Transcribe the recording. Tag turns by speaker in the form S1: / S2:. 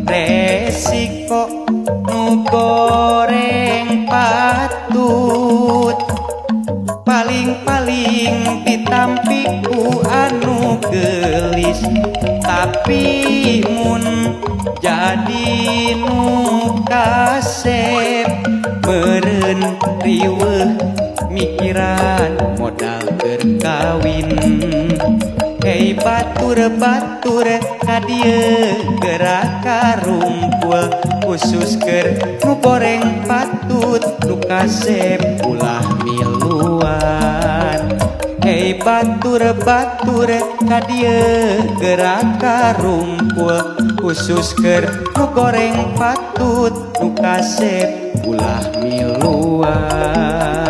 S1: Resiko nu goreng patut, paling-paling ditampi ku anu gelis, tapi mun jadi nu kasep meureun riweuh mikiran modal keur kawin. Hei batur-batur, ka dieu geura karumpul, khusus keur nu goreng patut, nu kasep ulah miluan. Hei batur-batur, ka dieu geura karumpul, khusus keur nu goreng patut, nu kasep ulah miluan.